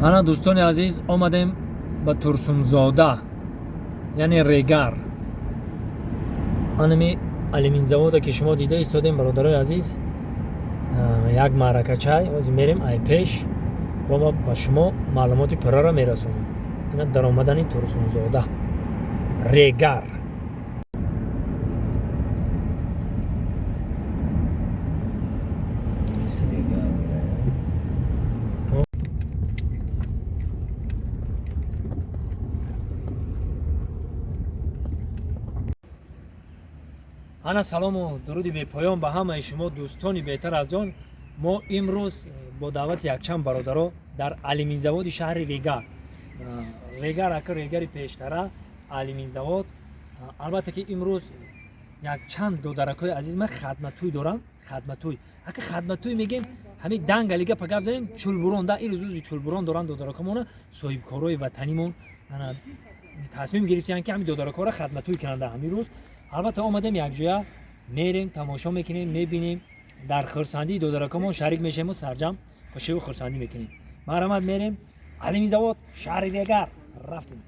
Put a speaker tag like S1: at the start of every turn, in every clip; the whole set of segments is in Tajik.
S1: Ана, дӯстони азиз, омадем ба Турсунзода, яъне Регар. Анами алюминзавода, ки шумо дида истодем, бародарои азиз, як маъракачай ҳозир мерем. Ай пеш бо ма ба шумо маълумоти пурраро мерасонем. Ина даромадани Турсунзода, Регар. Ана, салому дуруди бепоён ба ҳамаи шумо, дӯстони беҳтар аз ҷон. Мо имрӯз бо даъвати якчанд бародаро дар алюминзаводи шаҳри Регар, Регар ака, Регари пештара, алюминзавод. Албатта ки имрӯз якчанд додаракҳои азиз ман хатматӯй дорам. Хатматӯй ака, хатматӯй мегем, ҳамин дангалига пагап занем, чулбурон да. Ирӯз рӯзи чулбурон доранд додаракҳомона. Соҳибкорои ватанимон тасмим гирифтиянд, ки ҳамин додаракҳоро хатматӯй кунанд ҳамин рӯз. Албатта, омадем, якҷоя мерем, тамошо мекунем, мебинем, дар хурсандии додаракҳомон шарик мешавему сарҷам хушиву хурсандӣ мекунем. Марҳамат, мерем алюминзавод, шаҳри Регар, рафтем.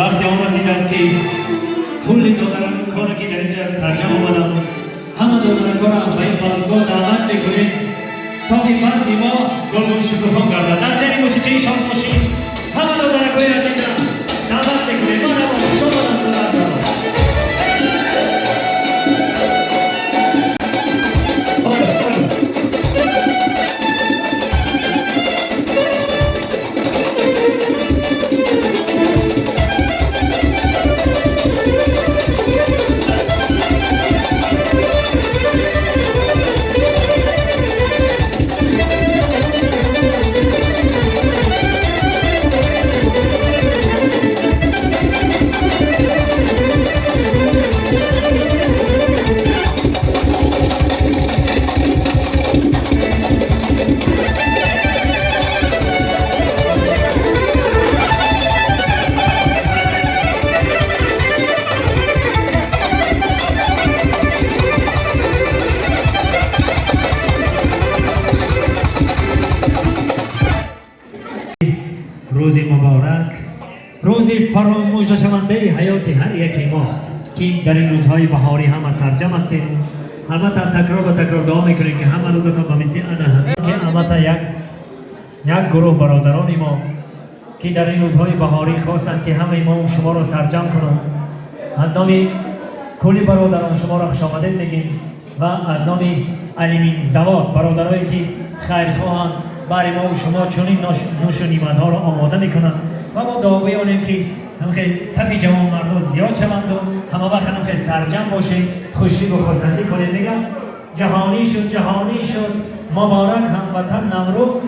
S1: Вақти он расидааст, ки кулли додараконе, ки дар инҷа сарҷам омаданд, ҳама додараконро ба ин базмгоҳ даъват мекунем, то ки базми мо гулгун шукуфон гардад. Дар зери мусиқии шод бошем. Ҳама додаракои азизам даъват мекунем. Марҳабо, хуш омаданд, додаракон. Рӯзи муборак, рӯзи фаромӯшнашавандаи ҳаёти ҳар яке мо, ки дар ин рӯзҳои баҳорӣ ҳама сарҷам ҳастем. Албатта такрор ба такрор дуо мекунем, ки ҳама рӯзатон ба мисли ана ҳамин, ки албатта як гурӯҳ бародарони мо, ки дар ин рӯзҳои баҳорӣ хостанд, ки ҳамаи мо шуморо сарҷам кунанд. Аз номи кулли бародарон шуморо хушомадед мегӯем ва аз номи Алюминзавод бародарое, ки хайрхоҳанд, бари мо шумо чунин нӯшу неъматҳоро омода мекунанд ва мо дуогӯи онем, ки ҳамхел сафи ҷавонмардо зиёд шаванду ҳама вақт ҳамхел сарҷам бошем, хушӣ хурсандӣ кунем. Мегам ҷаҳонӣ шуд, ҷаҳонӣ шуд, муборак ҳамватан Наврӯз,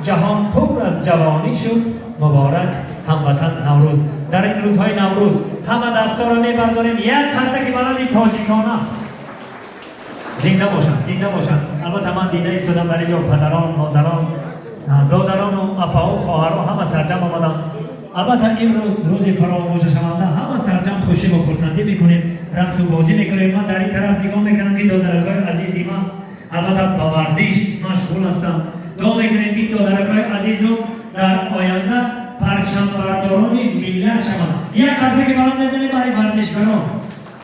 S1: ҷаҳон пур аз ҷавонӣ шуд, муборак ҳамватан Наврӯз. Дар ин рӯзҳои Наврӯз ҳама дастҳоро мебардорем, як қарсаки баланди тоҷикона. Зинда бошанд, зинда бошанд. Албатта ман дида истодам, дар инҷо падарон, модарон, додарону апаҳо, хоҳарҳо ҳама сарҷам омаданд. Албатта имрӯз рӯзи фаромӯшашаванда, ҳама сарҷам хушиву хурсандӣ мекунем, рақсу бозӣ мекунем. Ман дар ин тараф нигоҳ мекунам, ки додаракҳои азизи ман албатта ба варзиш машғул ҳастанд. Дуо мекунем, ки додаракҳои азизу дар оянда парчамбардорони миллат шаванд. Як қарсаки баланд мезанем барои варзишгарон.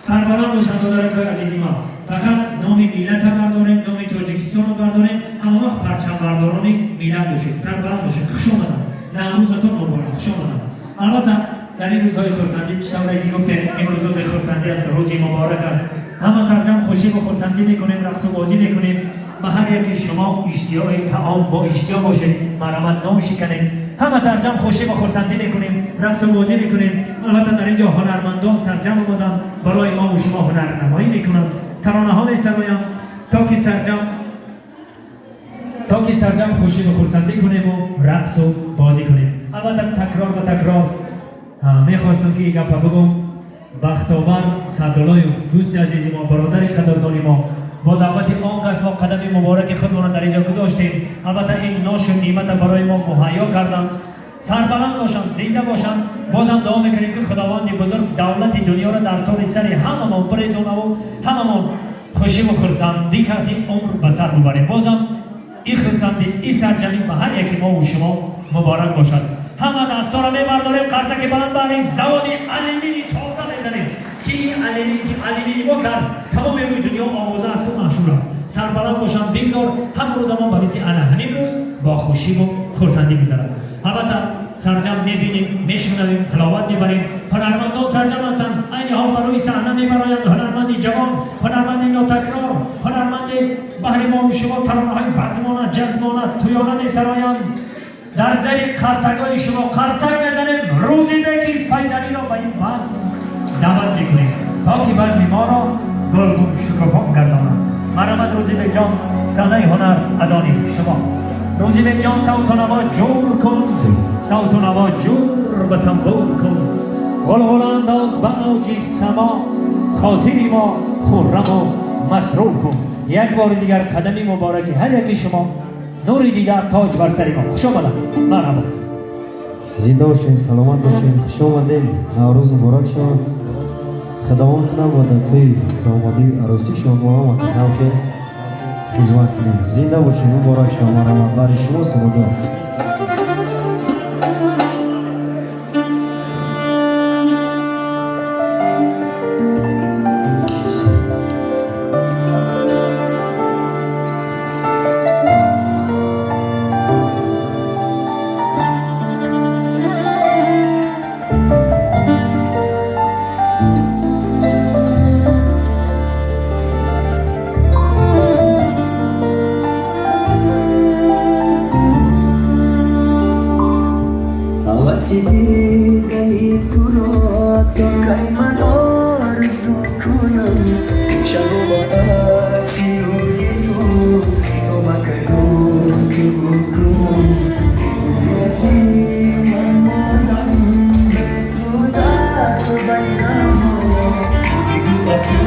S1: Сарбаланд бошанд додаракҳои азизи ман. Фақат номи миллата бардорем, номи Тоҷикистонро бардорем, ҳама вақт парчамбардорони миллат бошед. Сарбаланд бошед. Хуш омадам, Наврӯзатон муборак. Хуш омадам. Албатта дар ин рӯзҳои хурсандӣ, чӣ тавре ки гуфтем, имрӯз рӯзи хурсандӣ аст, рӯзи муборак аст. Ҳама сарҷам хушиву хурсандӣ мекунем, рақсу бозӣ мекунем. Ба ҳар яке шумо иштиёи таом бо иштиё бошед, марҳамат, нон шиканед. Ҳама сарҷам хушиву хурсандӣ мекунем, рақсу бозӣ мекунем. Албатта дар ин ҷо ҳунармандон сарҷам омаданд, барои мову шумо ҳунарнамоӣ мекунанд, таронаҳо месароянд, то ки сарҷам хушиву хурсандӣ кунему рақсу бозӣ кунем. Албатта такрор ба такрор мехостам, ки гапа бигӯм. Бахтовар Садулоев, дӯсти азизи мо, бародари қадрдони мо, бо даъвати он кас мо қадами мубораки худмонро дар инҷо гузоштем. Албатта ин ношу неъмата барои мо муҳайё карданд. Сарбаланд бошанд, зинда бошанд. Бозам дуо мекунем, ки Худованди бузург давлати дунёро дар тори сари ҳамамон бирезонаву ҳамамон хушиву хурсандӣ карди умр ба сар бубарем. Бозам и хурсандӣ, и сарҷамӣ ба ҳар яки мову шумо муборак бошад. Ҳама дастҳоро мебардорем, қарсаки баланд бари заводи алюмини тоза мезанем, ки ин алюмин, ки алюмини мо дар тамоми рӯи дунё овоза асту машҳур аст. Сарбаланд бошанд. Бигзор ҳама рӯзамон ба мисли ана ҳамин рӯз бо хушиву хурсандӣ гузарад. Албатта сарҷам мебинем, мешунавем, ҳаловат мебарем. Ҳунармандон сарҷам ҳастанд, айни ҳол ба рӯи саҳна мебароянд. Ҳунарманди ҷавон, ҳунарманди нотакрор, ҳунарманди баҳри мову шумо таронаҳои базмона, ҷазмона, туёна месароянд. Дар зери қарсакҳои шумо қарсак мезанем. Рӯзибеки Файзалиро ба ин базм даъват мекунем, то ки базми моро гулгун шукуфон гардонад. Марҳамат, Рӯзибекҷон, саҳнаи ҳунар аз они шумо. Рӯзибекҷон, савту наво ҷур кун, савту наво ҷур ба тамбур кун, ғулғула андоз ба авҷи само, хотири мо хурраму масрур кун. Як бори дигар қадами мубораки ҳар яки шумо, нури дида, тоҷ бар сари мо. Хуш омадам, марҳабо.
S2: Зинда бошед, саломат бошед, хуш омадем. Наврӯз муборак шавад. Худованд кунам ва дар тӯи домодӣ, арӯсӣ шумо мо ҳама қасам ки хизмат кунем. Зинда бошед, муборак шавад. Марҳамат, бари шумо суруда.
S3: Ҳаваси дидани туро то кай ман орзу кунам? Шабо ба акси рӯи ту то ба кай гуфтугӯ кунам? Рафти, ман модам бе ту дар байнамо. Бигӯ, ба кӣ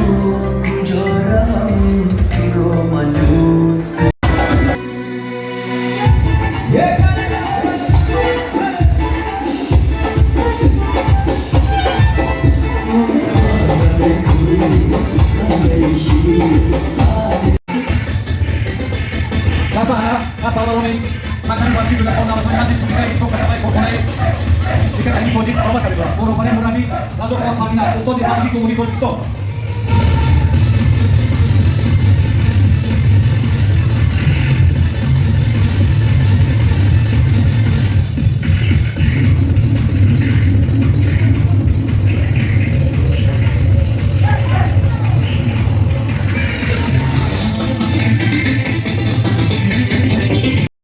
S4: Ширкати Тоҷик баромад карда, бо роҳбарии мураббӣ Назокова Парвина, устоди варзиши Ҷумҳурии Тоҷикистон.